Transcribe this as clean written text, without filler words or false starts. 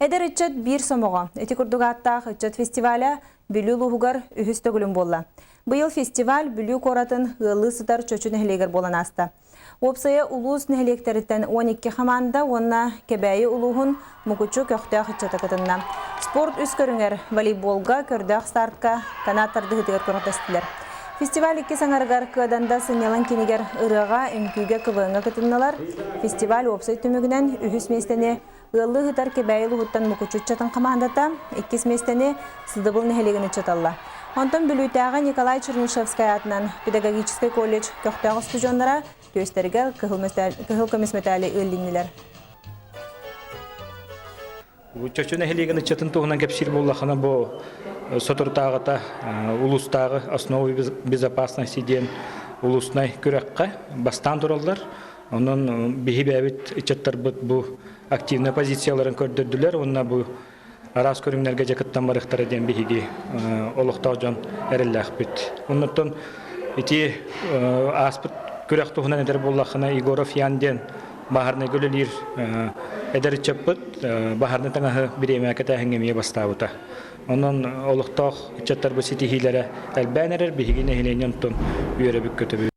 Эдэр ыччат биир сомоҕо. Ити курдук ааттаах ыччат фестиваля Бүлүү улууһугар үһүс төгүлүн буолла. Быйыл фестиваль Бүлүү куоратын ыаллыы сытар Чочу нэһилиэгэр буолан ааста. Уопсайа улуус нэһилиэктэриттэн 12 хамаанда уонна Кэбээйи улууһун Мукучу көхтөөх ыччата кытынна. Спорт үс көрүҥэр волейболга, көрдөөх стартка, канат тардыһыытыгар күрэхтэстилэр. Фестиваль иккис аҥарыгар Кыаданда сынньалаҥ киинигэр ырыаҕа, үҥкүүгэ, КВН-ҥа кытыннылар. Фестиваль уопсай түмүгүнэн үһүс миэстэни ыаллыы ыытар Кэбээйи улууһуттан Мукучу ыччатын хамаандата, иккис миэстэни Сыдыбыл нэһилиэгин ыччаталла. Онтон Бүлүүтээҕи Николай Чернышевскай аатынан педагогическай колледж көхтөөх устудьуоннара түөстэригэр кыһыл көмүс мэтээли ыаллиннилэр. Чочу нэһилиэгин ыччатын туһунан кэпсиир буоллахына, бу соторутааҕыта улуустааҕы основы безопасности диэн улуснай күрэххэ бастаан тураллар. Онон биһи бэйэбит ыччаттарбыт бу активнай позицияларын көрдөрдүлэр уонна бу араас көрүҥнэргэ дьэ кыттан барыахтара диэн биһиги олохтоох дьон эрэллээхпит. Оннуттан ити ааспыт күрэх туһунан этэр буоллаххына, Егоров Ян диэн баһаарынайга үлэлиир эдэр ыччаппыт баһаарынай таҥаһы бириэмэ кэтээһиҥҥэ эмиэ бастаабыта. Онон олохтоох ыччаттарбыт ситиһиилэрэ элбээн эрэр, биһиги нэһилиэнньэ онтон үөрэбит-көтөбүт.